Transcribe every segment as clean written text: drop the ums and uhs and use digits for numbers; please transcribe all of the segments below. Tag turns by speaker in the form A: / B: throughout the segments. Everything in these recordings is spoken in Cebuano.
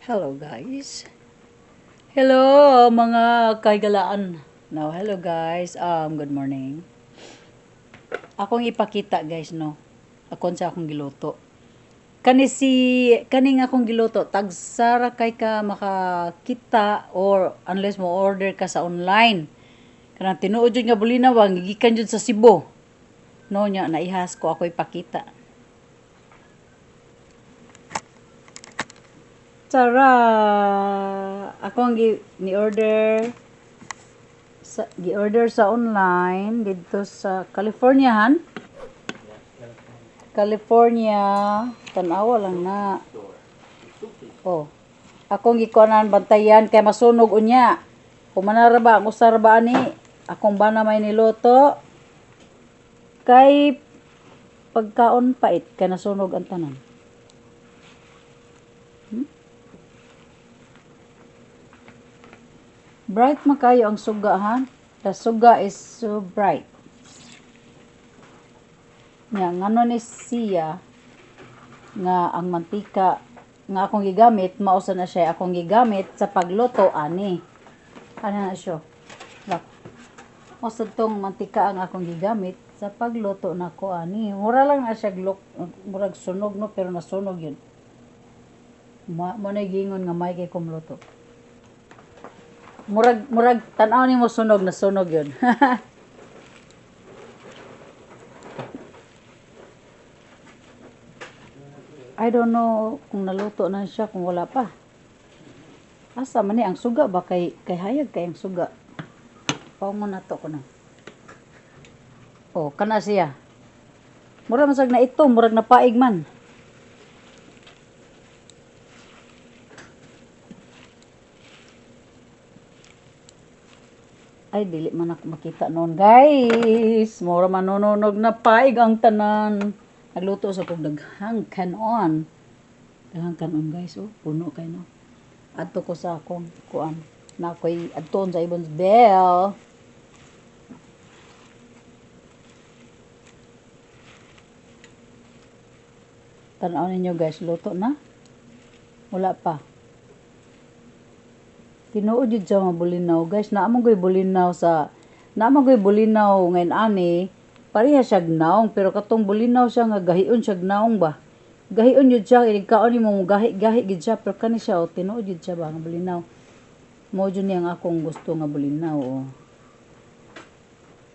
A: Hello, guys. Hello, mga kaigalaan. Now, hello, guys. Good morning. Akong ipakita, guys, no. Akon sa akong giluto. Kani si kaning akong giluto, tagsara kay ka makakita or unless mo order ka sa online. Kanang tinuod jud nga bulinaw ang gikan jud sa Cebu. No nya naihas ko ako ipakita. Tara! Ako ang gi, ni-order sa gi-order sa online didto sa California, han? California. Tan-awa lang na. Oh. Akong gikuanan, bantayan kay masunog unya. Human ra ba ang usa ra ba ani? Akong bana may niluto. Kay pagkaon pait kay nasunog ang tanan. Bright man kayo ang suga, ha? The suga is so bright. Nya ngano ni siya nga ang mantika nga akong gigamit mao sa na siya akong gigamit sa pagluto ani. Ana na siya. Look. Mao sad tong mantika ang akong gigamit sa pagluto nako ani. Mura lang na siya glok, murag sunog, no, pero nasunog yun. Mo na giingon nga may kay kumluto. Murag tan-aw nimo sunog na sunog yun. I don't know kung naluto na siya, kung wala pa. Asa man ni ang suga ba kay hayag kay ang suga. Paungon na to ko na. Oh, kana siya. Mura man sag na ito, murag napaig man. Ay, dili man ako makita noon, guys. Mura manununog na paig ang tanan. Nagluto sa kog daghang kanon. Daghang kanon, guys, oh, puno kay, no. Adto ko sa akong kuan. Na ako'y adtoon sa Ibon's Bell. Tanaw ninyo, guys, luto na. Wala pa. Tinuod jud siya mabulinaw, guys. Naa man goy bulinaw sa naa man goy bulinaw ngayon ani. Pareha siya naong pero katong bulinaw siya nga gahion siya naong ba. Gahion jud siya inig kaon nimo mo gahi-gahi gid siya, pero kani siya, oh, tinuod jud siya ba nga bulinaw. Mao jud niya ang akong gusto nga bulinaw, oh.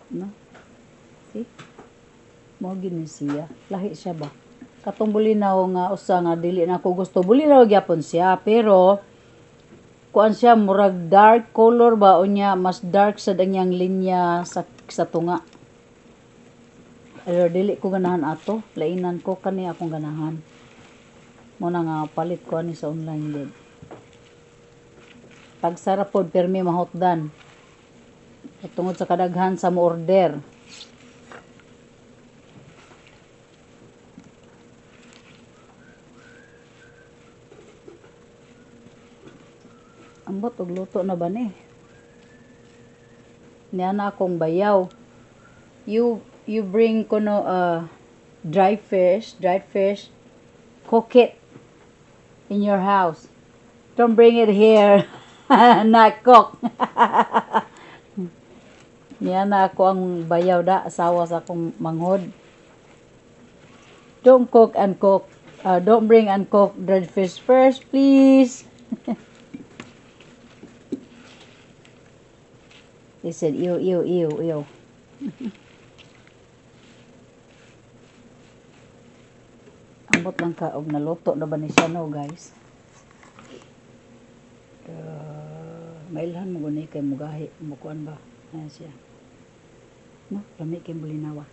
A: No? See? Mao gyud ni siya. Lahi siya ba. Katong bulinaw nga usa nga dili na ako gusto. Bulinaw gyapon siya pero kuan siya murag dark color ba, unya mas dark sad ang iyang linya sa tunga. Pero dili ko ganahan ato, lainan ko kani akong ganahan. Mo na nga palit ko ani sa online gud. Pagsara pod permi mahotdan. Tungod sa kadaghan sa mo order. Ambot og luto na ba ni? Niya na akong bayaw. You bring kuno dry fish, dried fish. Cook it in your house. Don't bring it here. Not cook. Niya na ako ang bayaw da, asawa sa akong manghod. Don't cook and cook. Don't bring and cook dried fish first, please. He said, "Ew, ew, ew, ew." Ambot lang ka og naluto na ba ni siya, no, guys? Mailhan mo guni kay mugahi, mukuan ba? Ayan siya. No, lami kay bulinawa.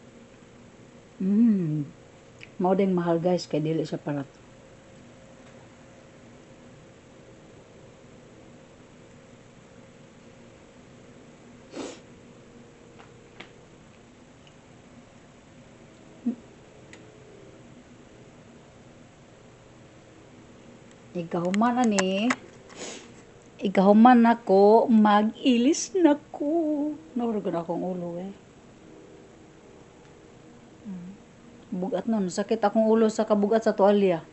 A: Mao ding mahal, guys, kay dili siya parat. Ikahuman ani. Ikahuman ako, mag-ilis na ko. Nahurog na akong ulo eh. Bugat nun. Sakit akong ulo sa kabugat sa tuwalya.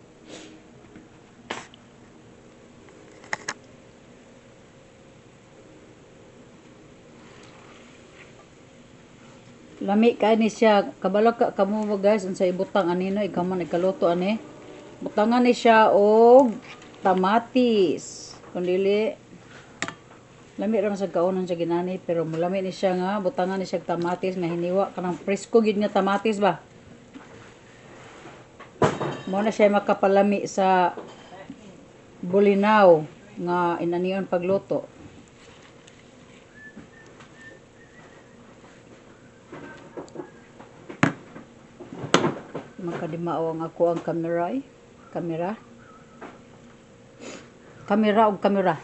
A: Lami kay ni siya. Kabalo ka kamo ba, guys, unsa ibutang ani, no? Ikaw man ikaluto ani. Butangan ni siya og kamatis. Kung dili lami ra man sa kaunon sa ginani, pero mulami ni siya nga butangan ni siya og kamatis nga hiniwa, kanang presko gid nga kamatis ba. Mao na siya makapalami sa bulinaw nga inanion pagluto. Makadimao ang ako ang camera eh. Kamera. Kamera og kamera.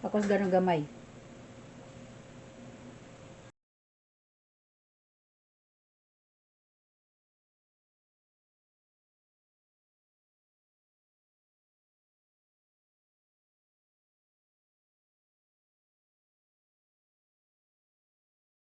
A: Ako sa ganong gamay.